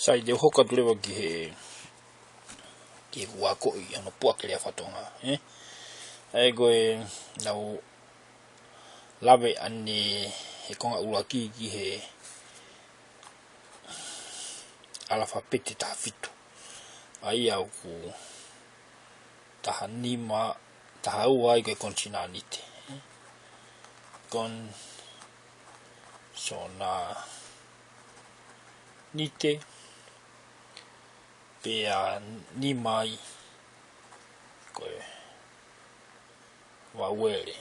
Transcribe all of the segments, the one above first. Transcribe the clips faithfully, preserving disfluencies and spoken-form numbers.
Sai, te u hoko atu leva ki he, ki he kuo akoʻi hono puʻaki lea faka-Tonga, ē? ʻA ia ko e, naʻa ku lave ʻanenai he konga ʻuluaki ki he ʻalafapeti taha fitu. ʻA ia ʻoku taha nima, taha ua ai ko e konisonanite. Kon, sona, nite, pea nima ai ko e vauele.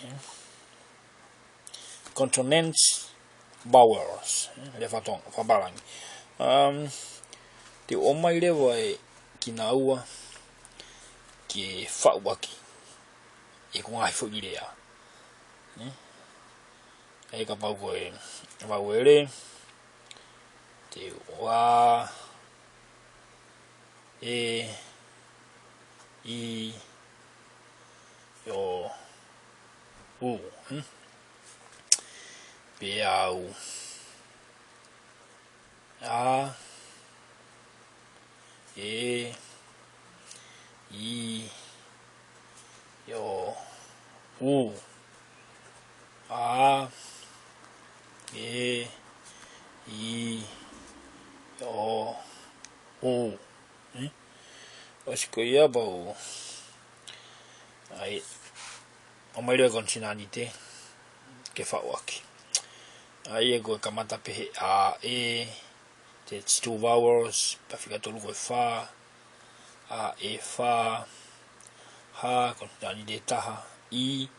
Consonants, vowels, lea faka-Tonga, fakapālangi. Um, te u ʻomai leva ʻe kinaua ke faʻu ʻaki ʻeku ngaahi foʻi lea. Ē? ʻA ia kapau ko e vauele, te u a, e, i, o, u, hm? Pea u, a, e, i, o, u. A, e, i, o, u. Ē? ʻOsi ko ia pea u, ʻai, ʻomai leva e konisonanite ke faʻu ʻaki. ʻA ia ko e kamata pē he a, e, that's two vowels, pea fika tolu ko e fa, a, e, fa, ha, konisonanite taha, i,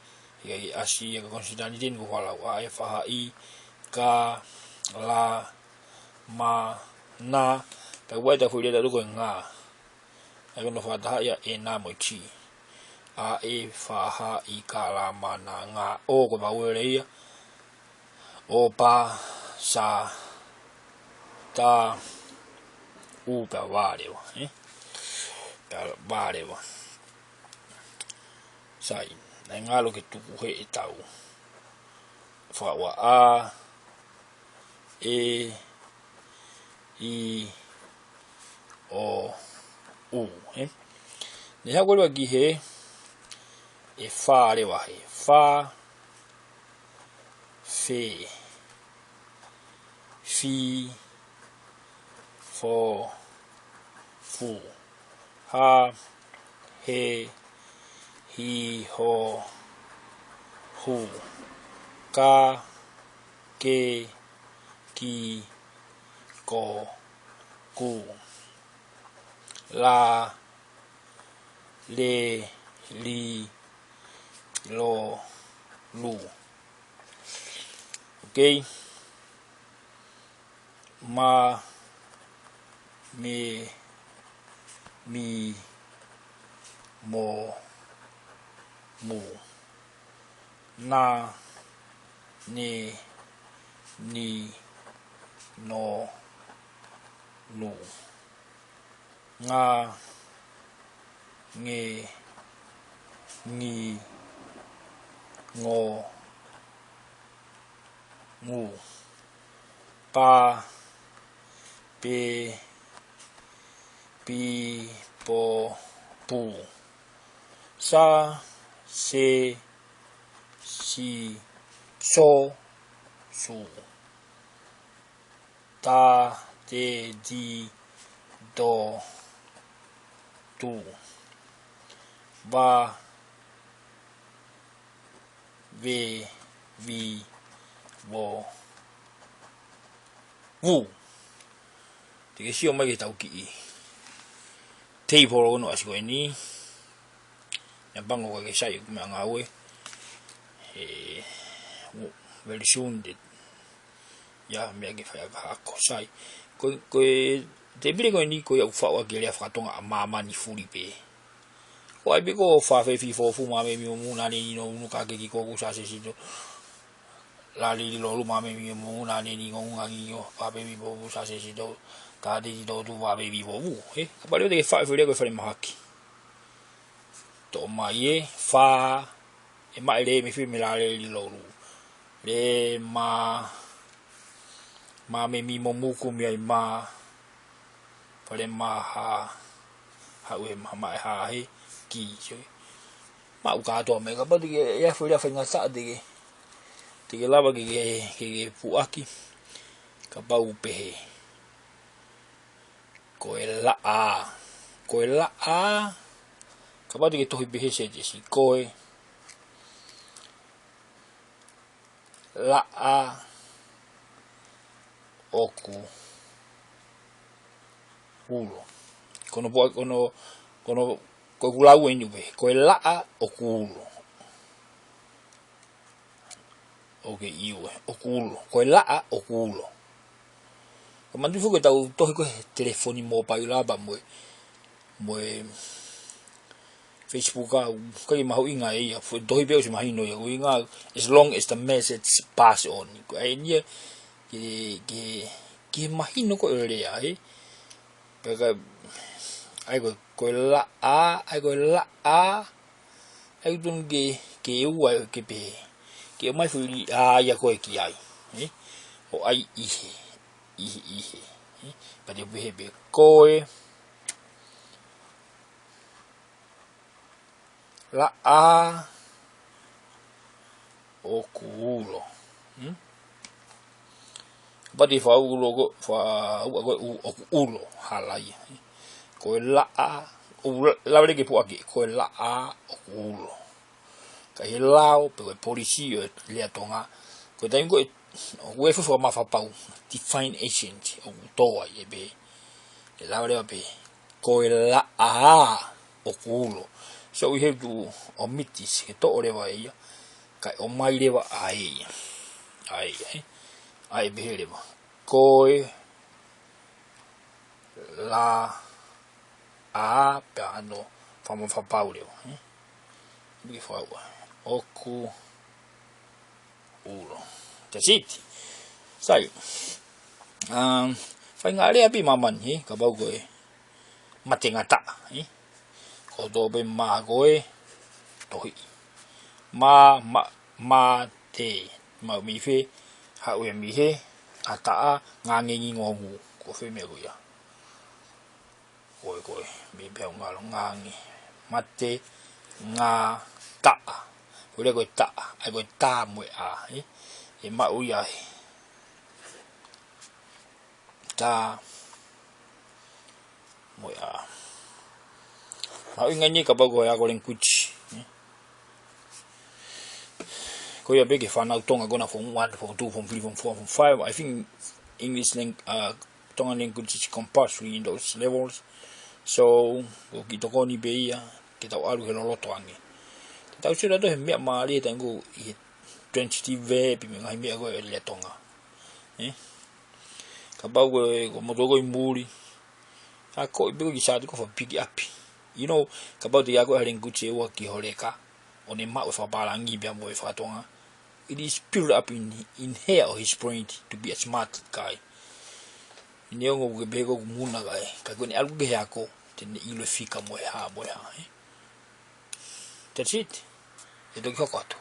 ʻikai ke ʻasi ia ko e konisonanite ni ko e falau, a, e, fa, ha, i, ka, la, ma, na, pea ʻoku ʻi ai ʻetau foʻi lea ʻe taha ko e nga. ʻA ia ko hono fakataha ia e, na mo e ti. A, e, fa, ha, i, ka, la, ma, na, nga, o, ko e vauele ia. O, pa, sa, ta, u, pea va leva, ē? Pea va leva. Sai, naʻe ngalo ke tuku he ʻetau fakaua a, e, i, o, u, ē? Ne haʻu leva ki he, e fa leva he, fa, fe, fi, fo, fu, ha, he, hi, ho, hu, ka, ke, ki, ko, ku, la, le, li, lo, lu. Okay. Ma, me, mi, mo, mu. Na, ne, ni, no, nu. Nga, nge, ngi, ngo, ngu. Pa, pe, pi, po, pu. Sa, se, si, so, su. Ta, te, ti, to, tu. Va, ve, vi, vo, vu. Te ke sio mai ki heʻetau kiʻi table ʻo e ʻasi ko eni. Naʻe pango ka ke sai ʻeku meʻangāue. He, very soon te ia meʻa ke fai ʻaki ha ako, sai. Ko, ko e tēpile ko eni ko ia ʻoku faʻu ʻaki e lea faka-Tonga ʻa māmani fuli pē. ʻO ʻai pē ko e fa, fe, fi, fo, fu, ma, me, mi, mo, mu, na, ne, ni, no, unu, ka, ke, ki, ko, ku, sa, se, si, so. La, le, li, lo, lu, ma, me, mi, mo, mu, na, ne, ni, ngo, unga, ngi, ngo, pa, pe, pi, po, pu, sa, se, si, so. Ta, te, ti, to, tu, va, pe, pi, vo, vu. Ē? Kapau leva te ke faʻu e foʻi lea ko e fale mahaki. Toʻo mai e fa, e ma, e le, me, fi, me, la, le, li, lo, lu. Le, ma, ma, me, mi, mo, mu, kumi ai ma, Ole maha, haʻu e maha maʻe hahe, ki, so. Maʻu kātoa mai, kapau te ke, ʻe ʻi ai foʻi lea faingataʻa te ke, te ke lava ke ke, ke ke puʻaki, kapau pehē. Ko e laʻā, ko e laʻā, kapau te ke tohi pehē sētesi, ko e laʻā ʻoku ulo. Ko hono po-, ko hono, ko hono, ko ʻeku lau eni pē, ko e laʻā ʻoku ulo. ʻOku ke ʻiue, ʻoku ulo. Ko e laʻā ʻoku ulo. Ka manatu foki ko ʻetau tohi ko ē he telefoni mōpaila pea mo e, mo e Facebook ʻoku ʻikai ke mahuʻinga ia, fo-, tohi pē ʻosi mahino ia, ko e ʻuhinga, as long as the message pass on. Ko e ʻai eni ia, ke, ke, ke mahino ko e lea, ē? Pea ka, ʻai ko, ko e laʻā, ʻai ko e laʻā, ʻai tonu ke, ke ua ke pehē. Ke ʻomai foʻi ʻā ia ko ē ki ai, ē? ʻO ʻai ʻi he, ʻi he, ʻi he, ē? Pea te pehē pē ko e laʻā ʻoku ulo. Hmm? Pea te fakaulo ko, fakauʻa ko e u-, ʻoku ulo, hala ia. Ko e laʻā, ʻoku la-, lava leva ke puʻaki, ko e laʻā ʻoku ulo. Ka ʻi he lao, pe ko e polisi ʻo e lea Tonga. Ko e taimi ko ē, ʻoku ʻi ai e fuofua mafapau, defined agent, ʻoku tō ai ē pē. ʻE lava leva pē, ko e laʻā ʻoku ulo. So we have to omit this, ke toʻo leva ia, kae ʻomai leva ʻa e ia. ʻA e ia, ē? ʻA e pehē leva. Ko e laʻā pea ʻano fakamafapau leva, ē? Ke fakauʻa. ʻOku ulo. That's it. Sai. Um, faʻahinga lea pē ʻi māmani, ē? Kapau ko e mate ngataʻa, ē? Ko e tō pē mā ko e tohi. Mā, mā, mā te, mā mei fē, haʻu ia mei he, ʻa taʻa, ngā ngengi ngōngū. Ko fē meʻa ko ia. Ko e, ko e, mei pē au ngalo ngānge. Mate, ngā, taʻa. Ko e lea ko e taʻa, ʻai ko e tā mo e ʻā, ē? ʻE maʻu ia he tā mo e ʻā. Mahuʻinga eni kapau ko e ako language, ē? Ko ia pē ki he fānau Tonga ko ena form one, form two, form three, form four, form five. I think English lang-, uh, Tongan language is compulsory in those levels. So, ʻoku kiʻi tokoni pē ia, ke tau ʻalu he loloto ange. Te tau sio tautolu he meʻa mālie, tango ʻi he transitive verb, mo e ngaahi meʻa ko ē ʻo e lea Tonga. Ē? Kapau ko e, ko e motuʻa ko ē ʻi muli, akoʻi pē ko e kiʻi sāti ko ē fakapikiʻapi. You know, kapau te ke ako ha language ʻe ua ki ho leka, ʻo ne maʻu e fakapālangi pea mo e fakatonga. It is built up in, in her or his brain to be a smart guy. ʻI he ongo ke pehē ko e muna kai. Ka ko ʻene ʻalu ki he ako, te ne ʻilo e fika mo e hā, mo e hā, ē? That's it. ʻE toki hoko atu.